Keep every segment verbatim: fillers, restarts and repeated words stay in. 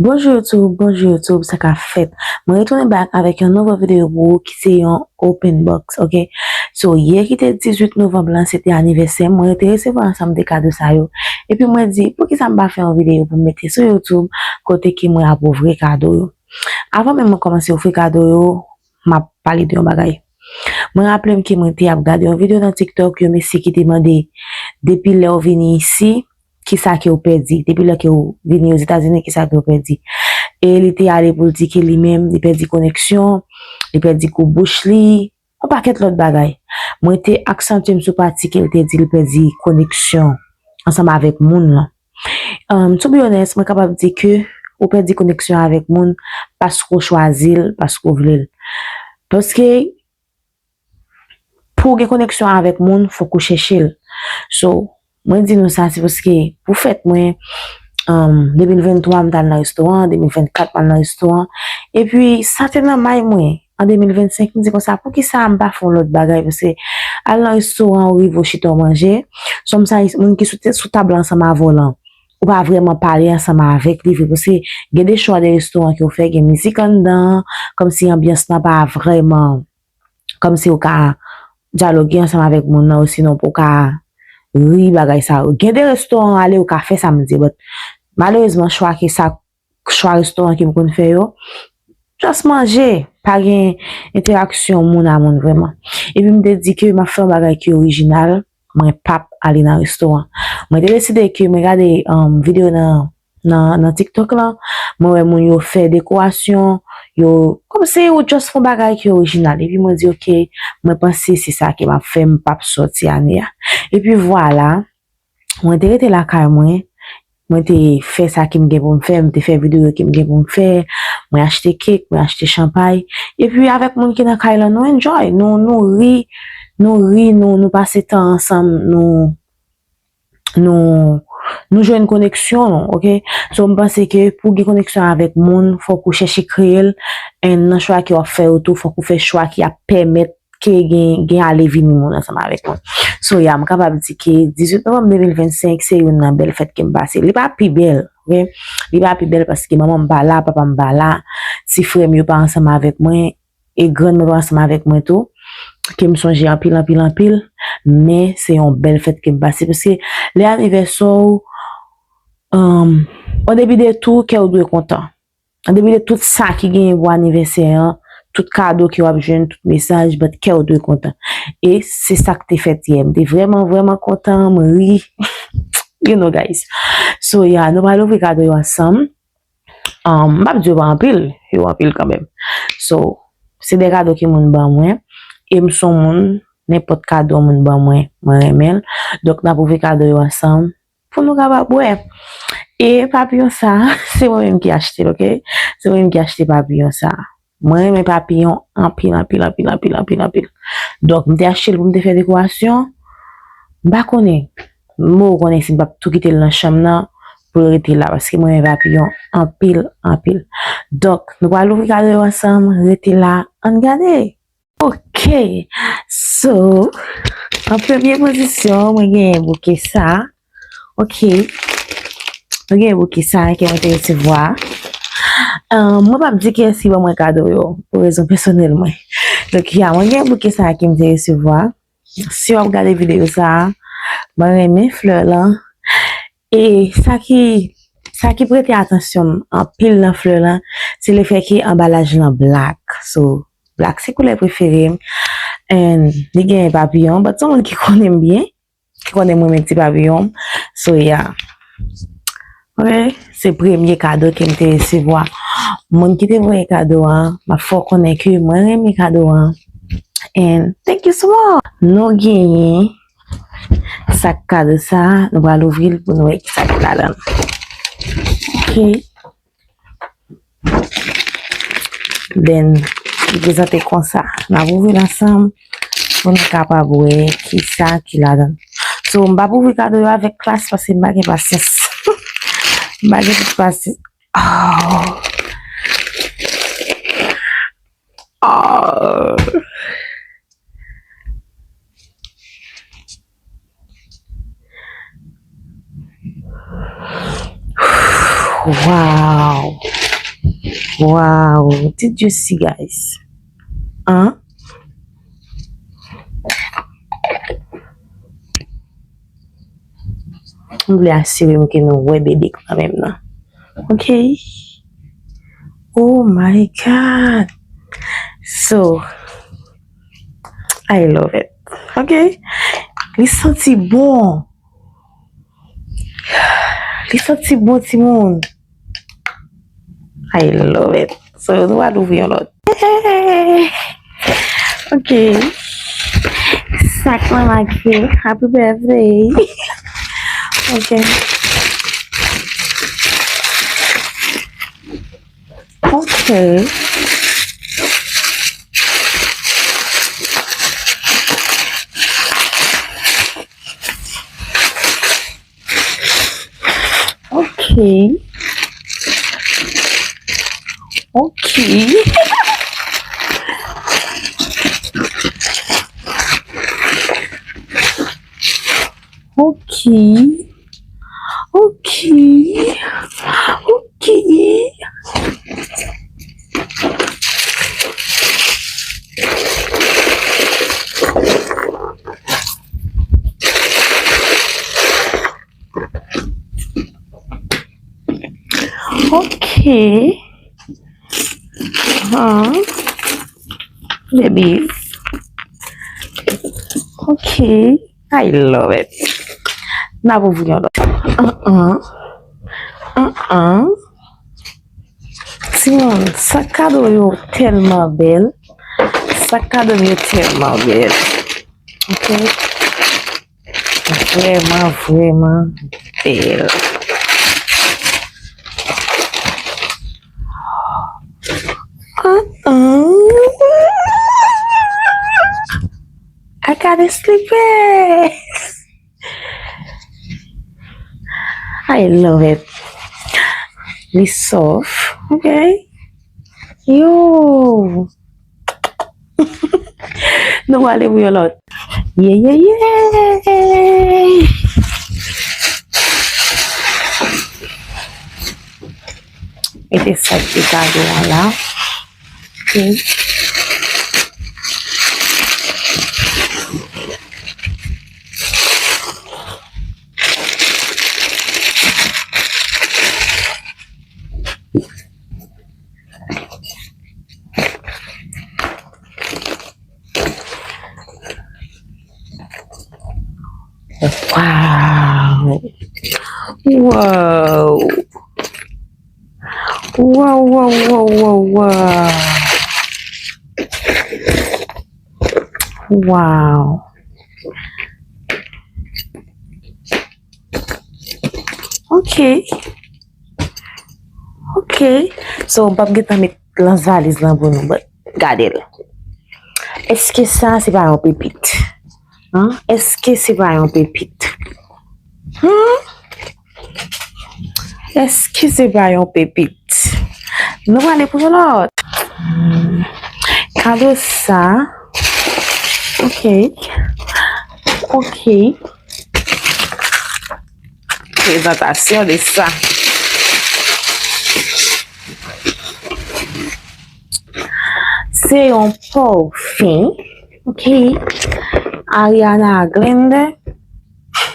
Bonjou YouTube, bonjou YouTube, sa k ap fèt? Mwen retounen back avèk yon nouvo videyo pou ou ki se yon open box, ok? So, yè ki te dizuit novanm lan, se te anivèsè m. Mwen te resevwa ansanm de kado sa yo. Epi mwen di, poukisa m pa fè yon videyo pou m mete sou YouTube kote ke mwen ap ouvri kado yo? Avan menm mwen kòmanse ouvri kado yo, m ap pale de yon bagay. Mwen raple m ke mwen te ap gade yon videyo nan TikTok, yon mesye ki te mande, depi lè w vini isi, kisa ke w pèdi? Depi lè ke w vini Ozetazini, kisa ke w pèdi? E li te ale pou l di ke li menm, li pèdi koneksyon, li pèdi gou bouch li, yon pakèt lòt bagay. Mwen te aksantye m sou pati ke l te di l pèdi koneksyon ansanm avèk moun lan. Um, to be honest, mwen kapab di ke ou pèdi koneksyon avèk moun paske w chwazi l, paske w vle l. Paske pou w gen koneksyon avèk moun, fòk ou chèche l. So, mwen di nou sa, se paske pou fèt mwen, um, de mil venntwa, m t al nan restoran, de mil vennkat, m al nan restoran. Epi, sa te nan may mwen. An de mil vennsenk, m di konsa, poukisa m pa fè yon lòt bagay? Paske al nan restoran, ou rive, ou chita, ou manje. Sòm sa, moun ki sou, sou tab la ansanm avè w lan, ou pa vrèman pale ansanm avèk li vre. Paske gen de chwa de restoran ke w fè, gen mizik anndan, kòmsi anbyans lan pa vrèman, kòmsi ou ka dyaloge ansanm avèk moun nan, osinon pou w ka ri, bagay sa yo. Gen de restoran ale, ou ka fè sa m di, but malerezman, chwa ke sa, chwa restoran ke m konn fè yo, just manje, pa gen entèraksyon moun a moun vrèman. Epi m te di ke m ap fè yon bagay ki orijinal, mwen p ap ale nan restoran. Mwen te deside ke mwen gade, um, videyo nan, nan, nan TikTok lan, mwen wè moun yo fè dekorasyon, yo, kòmsi yo just fè yon bagay ki orijinal. Epi mwen di, ok, mwen panse se sa ke m ap fè, m p ap sòti ane a. Epi vwala, mwen te rete lakay mwen, mwen te fè sa ke m gen pou m fè, m te fè videyo ke m gen pou m fè, mwen achte kek, mwen achte chanpay, epi avèk moun ki nan kay lan, nou enjoy, nou, nou ri, nou ri, nou, nou pase tan ansanm, nou, nou, nou jwenn koneksyon nou, ok? So, m panse ke pou gen koneksyon avèk moun, fòk ou chèche kreye l, and nan chwa ke w ap fè yo tou, fòk ou fè chwa ki ap pèmèt ke gen, gen ale vini moun ansanm avèk mwen. So, yeah, m kapab di ke dizuit novanm de mil vennsenk se youn nan bèl fèt ke m pase. Li pa pi bèl, ok? Li pa pi bèl paske manman m pa la, papa m pa la, ti frè m yo pa ansanm avèk mwen, e grann mwen pa ansanm avèk mwen tou, ke m sonje anpil, anpil, anpil, men se yon bèl fèt ke m pase, paske lè anivèsè w, um, o debi de tou, kè w dwe kontan. An depi de tout sa ki genyen pou anivèsè an, tout kado ke w ap jwenn, tout mesaj, but kè w dwe kontan. E se sa k te fèt yè. M te vrèman, vrèman kontan, m ri. You know, guys. So, yeah, nou pral ouvri kado yo ansanm. Um, m p ap di yo pa anpil, yo anpil kanmenm. So, se de kado ke moun ban mwen. E m se yon moun, nenpòt kado moun ban mwen, mwen renmen l. Donk, n ap ouvri kado yo ansanm. Pou nou kapab wè. E papiyon sa, se mwen menm ki achte l, ok? Se mwen menm ki achte papiyon sa. Mwen renmen papiyon anpil, anpil, anpil, anpil, anpil, anpil. Donk, m te achte l pou m te fè dekorasyon. M pa konnen. M poko konnen si m p ap tou kite l nan chanm nan pou l rete la, paske mwen renmen papiyon anpil, anpil. Donk, nou pral ouvri kado yo ansanm, rete la, ann gade. Ok. So, an premye pozisyon, mwen genyen bouke sa. Ok. Mwen genyen bouke sa ke mwen te resevwa. Euh, mwen p ap di kiyès ki ban mwen kado yo, pou rezon pèsonèl mwen. Donk, ya, mwen genyen bouke sa ke mwen te resevwa. Si w ap gade videyo sa, mwen renmen flè lan. E sa ki, sa ki prete atansyon m anpil nan flè lan, se lefètke anbalaj lan black. So, black se koulè prefere m. And li gen papiyon, but se yon moun ki konnen m byen, ki konnen m renmen ti papiyon. So, yeah. Ok, se premye kado ke m te resevwa. Moun ki te voye kado an, m ap fè w konnen ke mwen renmen kado an. And thank you so much. Nou genyen sak kado sa, nou pral ouvri l pou nou wè ki sa ki ladan l. Ok. Then, li prezante konsa. N ap ouvri l ansanm pou nou kapab wè ki sa ki ladan l. So, m p ap ouvri kado yo avèk klas paske m pa gen pasyans. M pa gen tout pasyans. Oh. Oh. Wow. Wow, did you see, guys? Hein? M vle asire m ke nou wè bebe kanmenm nan. Ok. Oh my God. So, I love it. Ok. Li santi bon. Li santi bon, timoun. I love it. So, nou pral ouvri yon lòt. Hey! Ok. Sak lan make. Happy birthday. Ok. Ok. Ok. Ok. Ok. Ok. Ok. Ok. Huh? Baby. Ok. I love it. N ap ouvri yon lòt. Uh-uh. Uh-uh. Timoun, sak kado yo tèlman bèl. Sak kado yo tèlman bèl. Ok? Vrèman, vrèman bèl. Uh-uh. I got a slippers. I love it. Li soft, ok? Yo. Nou prale pou yon lòt. Ye, ye, ye. Mete sak de kado an la. Ok. Wow. Wow. Wow, wow, wow, wow, wow. Wow. Ok. Ok. So, m p ap gentan met lan valiz lan pou nou, but gade l. Èske sa se pa yon pepit? Hein? Èske se pa yon pepit? Hmm? Èske se pa yon pepit? Nou prale pou yon lòt. Hmm. Kado sa. Ok. Ok. Prezantasyon de sa. Se yon pòfin, ok? Ariana Grande.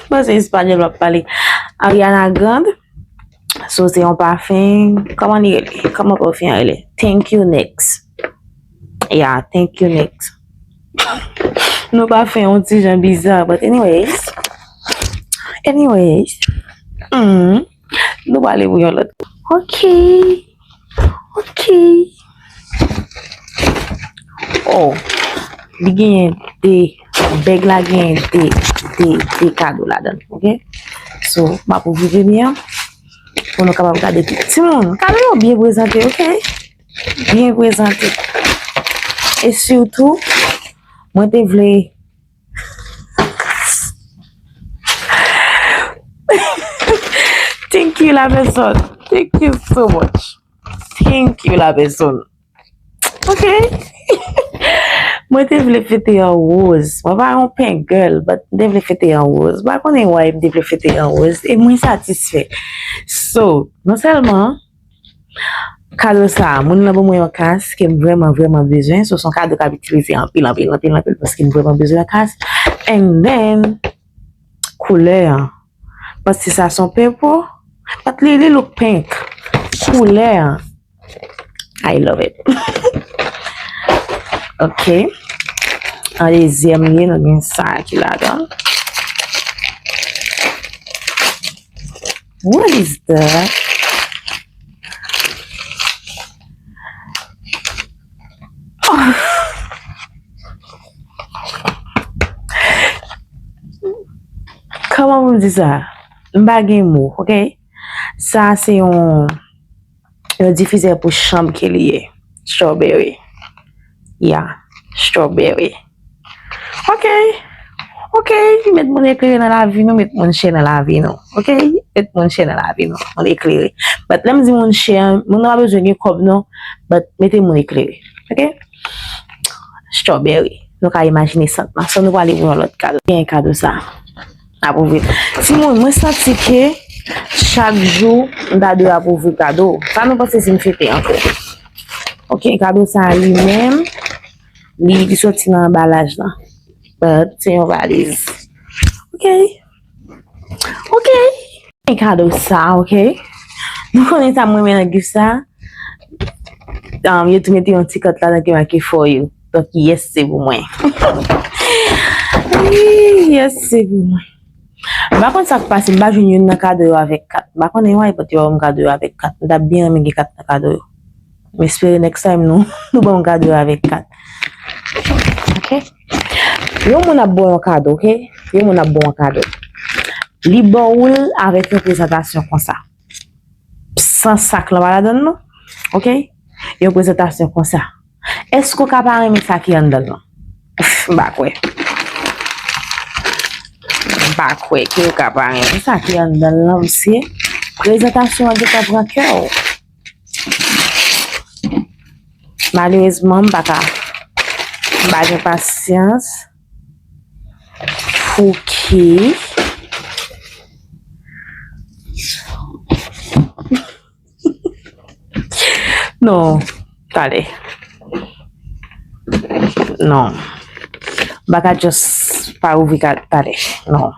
Bon, se espanyòl m ap pale. Ariana Grande. So, se yon pafen. Kòman li rele? Kòman pafen an rele? Thank you, next. Yeah, thank you, next. Nou pa fè yon ti jan bizar, but anyways. Anyways. Mm. Nou prale pou yon lòt. Ok. Ok. Oh. Li genyen de, bèg la genyen de, de, de kado ladan l, ok? So, m ap ouvri premye an pou nou kapab gade tout. Timoun, kado yo byen prezante, ok? Byen prezante. E sitou, mwen te vle Thank you, la personne. Thank you so much. Thank you, la personne. Ok. Mwen te vle fete an woz. Mwen pa yon pink girl, but mwen te vle fete an woz. Mwen pa konnen why mwen te vle fete an woz. E mwen satisfè. So, non sèlman, Kado sa, moun nan ban mwen yon kas ke m vrèman, vrèman bezwen. So, se yon kado k ap itilize anpil, anpil, anpil, anpil, paske m vrèman bezwen yon kas. And then, koulè an. Paske sa se yon purple. But li, li look pink. Koulè an. I love it. Ok. An dezyèm li, nou gen sa ki ladan. What is that? Kòman pou m di sa? M pa gen mo, ok? Sa se yon, yon difizè pou chanm ke li ye. Strawberry. Yeah, strawberry. Ok. Ok, met moun eklere nan lavi nou, met moun chè nan lavi nou. Ok, met moun chè nan lavi nou, moun eklere. But lè m di moun chè, moun nan pa bezwen gen kòb non, but mete moun eklere. Ok? Strawberry. Nou ka imajine sant lan. So nou prale pou yon lòt kado. Gen kado sa. Apwouve. Timoun, mwen santi ke chak jou m ta dwe ap ouvri kado. Sa nou panse si m fete ankò? Ok, kado sa li menm, li, li soti nan anbalaj lan. But se yon valiz. Ok. Ok. E kado sa, ok? Nou konnen sa mwen renmen nan gif sa. Um, yo tou mete yon ti kat ladan ki make for you. Donk, yes, se pou mwen. Wi, yes, se pou mwen. M pa konn sa k pase, m pa jwenn youn nan kado yo avèk kat. M pa konnen why, but yo ba m kado yo avèk kat. M t ap byen renmen gen kat nan kado yo. M espere next time nou, nou ban m kado yo avèk kat. Ok? Yon moun ap ba w yon kado, ok? Yon moun ap ba w yon kado. Li ba w l avèk yon prezantasyon konsa. San sak lan pa ladan l non. Ok? Yon prezantasyon konsa. Èske w ka pa renmen sa ki anndan l lan? M pa kwè. M pa kwè ke w ka pa renmen sa ki anndan l lan, mesye. Prezantasyon an gentan pran kè w. Malerezman, m pa ka. M pa gen pasyans. Pouki? Non, talè. Non. M pa ka just pa ouvri ka talè. Non.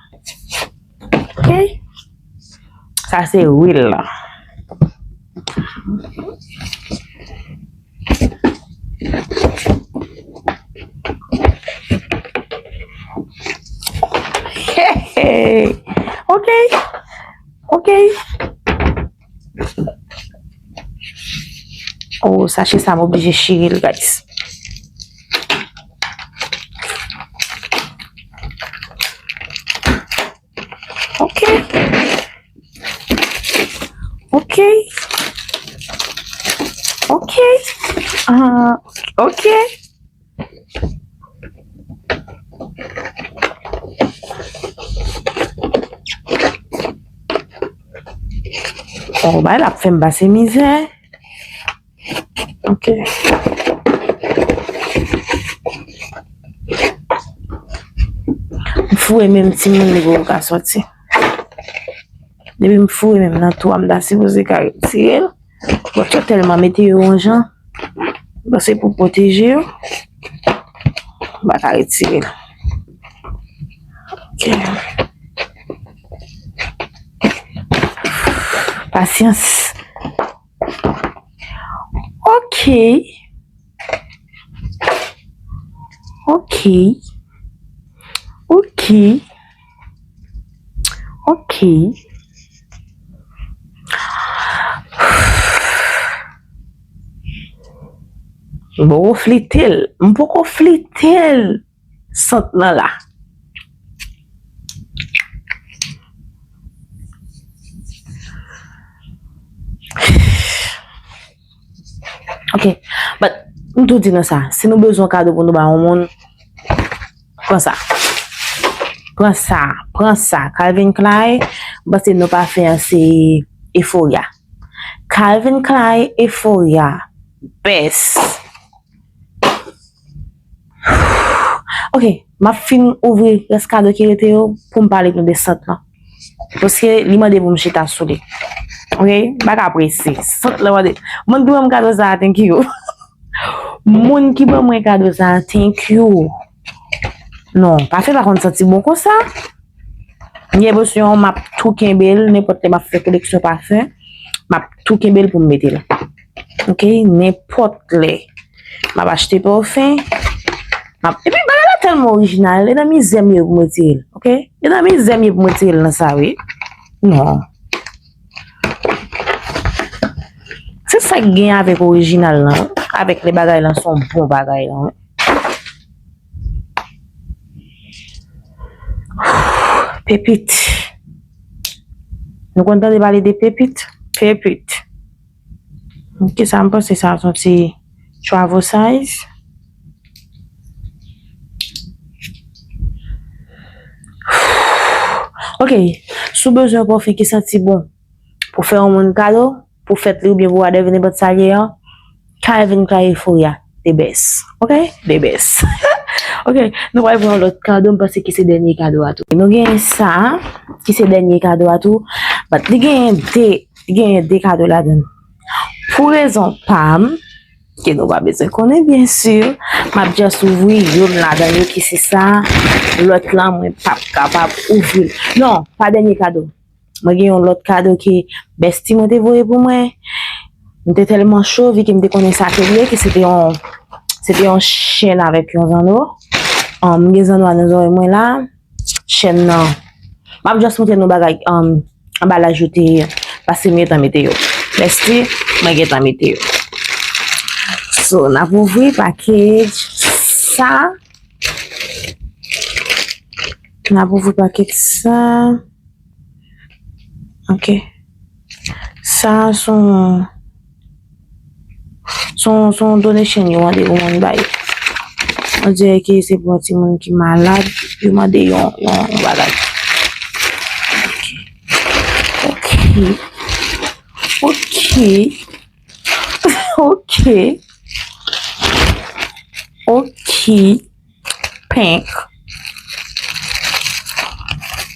Ok? Sa se real la. Hey, hey. Ok. Ok. Oh, sachè sa, m oblije chire l, guys. Ok. Ok. Ok. Ah, ok. Oh, bay la ap fè m pase mizè. Ok. M foure menm timoun li poko ka sòti. Depi m foure menm nan twou a, m ta sipoze ka retire l. But yo tèlman mete yo yon jan. Bon, se pou pwoteje yo. M pa ka retire l. Ok. Pasyans. Ok. Ok. Ok. Ok. M poko flite l. M poko flite l. Sant lan la. Ok. But, m tou di nou sa. Si nou bezwen kado pou nou ba yon moun, pran sa. Pran sa. Pran sa. Calvin Klein, m panse non pafen an se Euphoria. Calvin Klein, Euphoria. Best. Ok, m ap fin ouvri rès kado ki rete yo pou m pale nou de sant lan. Paske li mande pou m chita sou li. Ok? M pa ka prese. Sant lan mande. Moun ki ban m kado sa a, thank you. Moun ki ban mwen kado sa a, thank you. Non, pafen pa konn santi bon konsa. M gen emosyon, m ap tou kenbe l, nenpòt lè m ap fè koleksyon pafen, m ap tou kenbe l pou m mete l. Ok? Nenpòt lè. M ap achte pafen. M ap, epi bagay la tèlman orijinal, e nan mizè m ye pou m retire l, ok? E nan mizè m ye pou m retire l nan sa, wi. Non. Se sa k gen avèk orijinal lan, avèk lè bagay lan se yon bon bagay lan, wi. Pepit. Nou konn tande pale de pepit? Pepit. Kisa m panse sa, son ti travel size. Ok, si w bezwen yon pafen ki santi bon pou fè yon moun kado, pou fèt li oubyen pou whatever, nenpòt sa l ye an, Calvin Klein Euphoria, the best. Ok? The best. Ok, nou pral pran yon lòt kado, m panse ki se dènye kado a tou. Nou gen sa, ki se dènye kado a tou. But li gen de, li gen de kado ladan l. Pou rezon pa m, ke nou pa bezwen konnen, byen si, m ap just ouvri youn ladan yo ki se sa, lòt lan mwen p ap kapab ouvri l. Non, pa dènye kado. Mwen gen yon lòt kado ke bèsti mwen te voye pou mwen. M te tèlman cho, vi ke m te konnen sa ke l ye, ke se te yon, se te yon chèn avèk yon zanno. Um, m gen zanno a nan zòrèy mwen la. Chèn nan. M ap just montre nou bagay, um, anbalaj yo te ye. Paske m gentan mete yo. Bèsti, mwen gentan mete yo. So, n ap ouvri package sa. N ap ouvri package sa. Ok. Sa se yon, se yon, se yon donation yo mande pou moun bay. On dirait ke se pou yon timoun ki malad, yo mande yon, yon, yon bagay. Ok. Ok. Ok. Ok. Pink.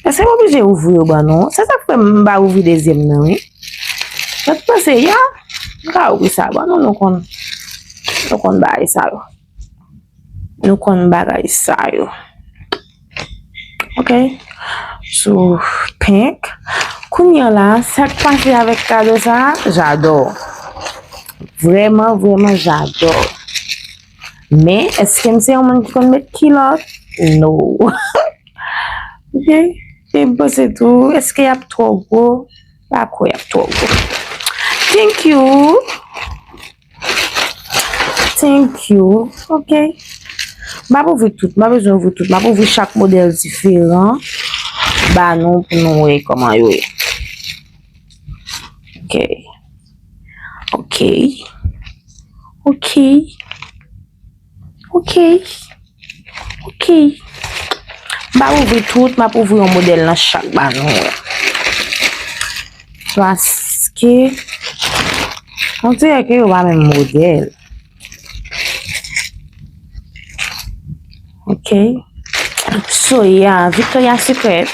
Èske m oblije ouvri yo ban nou? Se sa k fè m pa ouvri dezyèm nan, wi. Mwen t panse, ya, m ka ouvri sa ban nou, nou konn, nou konn bagay sa yo. Nou konn bagay sa yo. Ok? So, pink. Kounye a la, sa k pase avèk kado sa a? J'adore. Vrèman, vrèman, j'adore. Men, èske m se yon moun ki konn met kilòt? No. Ok? E m panse tou, èske y ap twò gwo? Pa kwè y ap twò gwo. Thank you. Thank you. Ok. M ap ouvri tout. M pa bezwen ouvri tout. M ap ouvri chak modèl diferan. Ba nou pou nou wè kòman yo ye. Ok. Ok. Ok. Ok. Ok. M pa ouvri tout. M ap ouvri yon modèl nan chak ba nou wè. Paske, on dirè ke yo pa menm modèl. Ok. So, yeah, Victoria's Secret.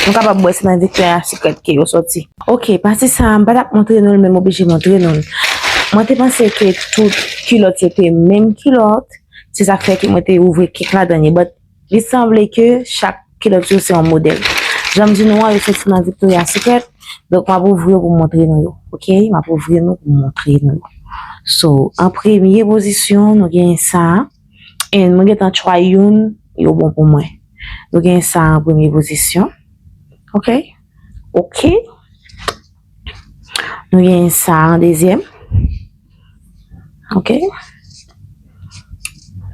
Nou kapab wè se nan Victoria's Secret ke yo sòti. Ok, pati sa, m pa t ap montre nou l, men m oblije montre nou l. Mwen te panse ke tout kilòt yo te menm kilòt. Se sa k fè ke mwen te ouvri kèk ladan yo. But li sanble ke chak kilòt yo se yon modèl. Jan m di nou an, yo soti nan Victoria's Secret. Donk, m ap ouvri yo pou m montre nou yo. Ok? M ap ouvri nou pou m montre nou yo. So, an premye pozisyon, nou gen sa. And mwen gentan try youn, yo bon pou mwen. Nou gen sa an premye pozisyon. Ok? Ok. Nou gen sa an dezyèm. Ok.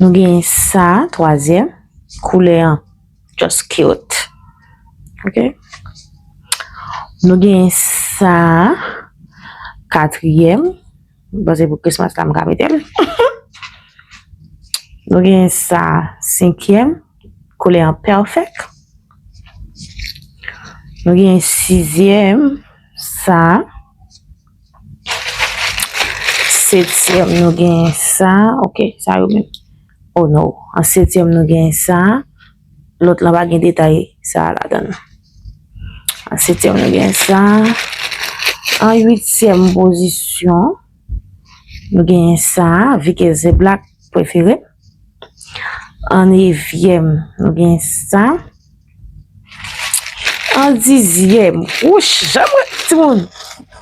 Nou gen sa, twazyèm. Koulè an, just cute. Ok. Nou gen sa, katriyèm. M panse pou Christmas la, m ka mete l. Nou gen sa, senkyèm. Koulè an pèfèk. Nou gen sizyèm, sa. Setyèm, nou gen sa. Ok, sa yo menm. Oh no. An setyèm, nou gen sa. Lòt lan pa gen detay sa a ladan l. Setyèm, nou gen sa. An uityèm pozisyon, nou gen sa, vi ke se black prefere. An nevyèm, nou gen sa. An dizyèm, wouch, jan mwen, timoun,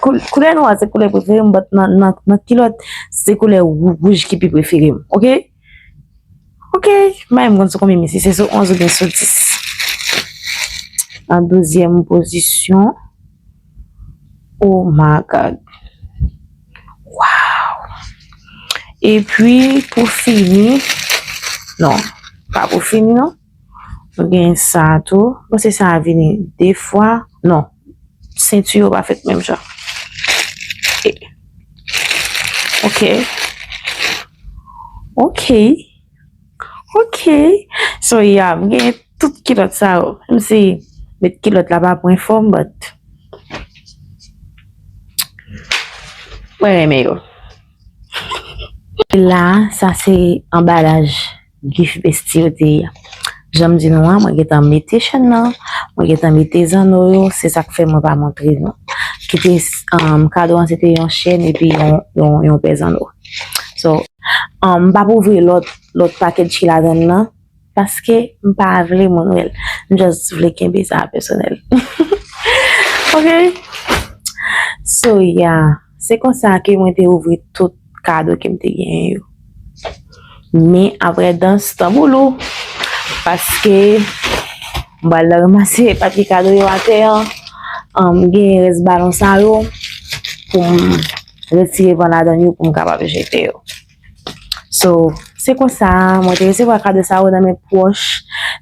koul-, koulè nwa se koulè prefere m, but nan, nan, nan kilòt, se koulè wou-, wouj ki pi prefere m, oke? Oke, m pa menm konn sou konbyen, men si se sou onz oubyen sou dis. An douzyèm pozisyon, oh my God. Wow! Epi, pou fini, non, pa pou fini, non. Nou gen sa tou. Bon, se sa a vini de fwa. Non, senti yo pa fèt menm jan. E, oke. Oke. Oke. So, yeah, m gen tout kilòt sa yo. Menm si met kilòt la pa pran fòm, but mwen renmen yo. La, sa se anbalaj gift bestie yo te ye. Jan m di nou an, mwen gentan mete chèn nan, mwen gentan mete zanno yo, se sa k fè mwen pa montre nou. Ki te, um, kado an se te yon chèn epi yon, yon, yon pè zanno. So, um, m p ap ouvri lòt, lòt package ki ladan l nan, paske m pa vle moun wè l. M just vle kenbe sa pèsonèl. Oke? So, yeah. Se konsa ke mwen te ouvri tout kado ke m te genyen yo. Men apre dans, tanbou lou. Paske m pral ranmase papye kado yo atè an. An, m gen rès balon sa yo pou m retire van ladan yo pou m kapab jete yo. So, se konsa, mwen te resevwa kado sa yo nan men pwòch,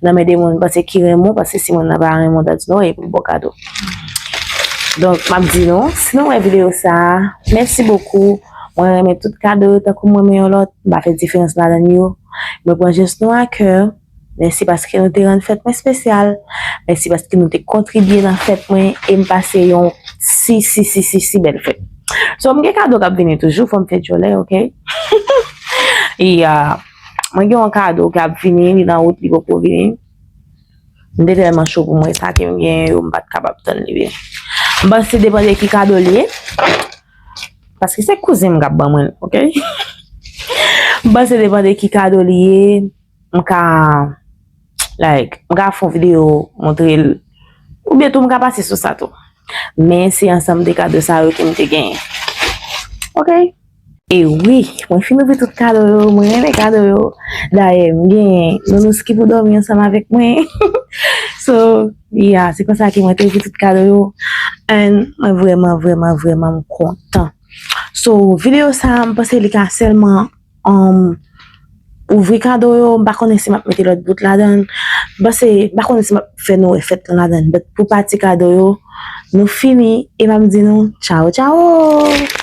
nan men de moun m panse ki renmen w, paske si moun nan pa renmen w, that's no way pou l ba w kado. Donk, m ap di nou, si nou wè videyo sa a, mèsi bokou. Mwen renmen tout kado yo tankou mwen renmen yon lòt, m pa fè diferans ladan yo. Mwen pran jès nou a kè. Mèsi paske nou te rann fèt mwen espesyal. Mèsi paske nou te kontribye nan fèt mwen e m pase yon si, si, si, si, si bèl fèt. So, m gen kado k ap vini toujou, fò m fè djòlè, oke? E, ah, mwen gen yon kado k ap vini, li nan wout, li poko vini. M te tèlman cho pou mwen, sa ke m gen yo, m pa t kapab tann li vini. M panse depann de ki kado li ye, paske se kouzen m k ap ban mwen, oke? M panse depann de ki kado li ye, m ka, like, m ka fè yon videyo montre l. Oubyen tou, m ka pase sou sa tou. Men se ansanm de kado sa yo ke m te genyen. Oke? E wi, mwen fin ouvri tout kado yo, mwen renmen kado yo. Dayè, m genyen nounous ki pou dòmi ansanm avèk mwen. So, yeah, se konsa ke mwen te ouvri tout kado yo. And mwen vrèman, vrèman, vrèman m kontan. So, videyo sa a, m panse li ka sèlman, um, ouvri kado yo. M pa konnen si m ap mete lòt bout ladan l. M panse, m pa konnen si m ap fè nou wè fèt lan ladan l. But pou pati kado yo, nou fini. E m ap di nou, tchaw, tchaw!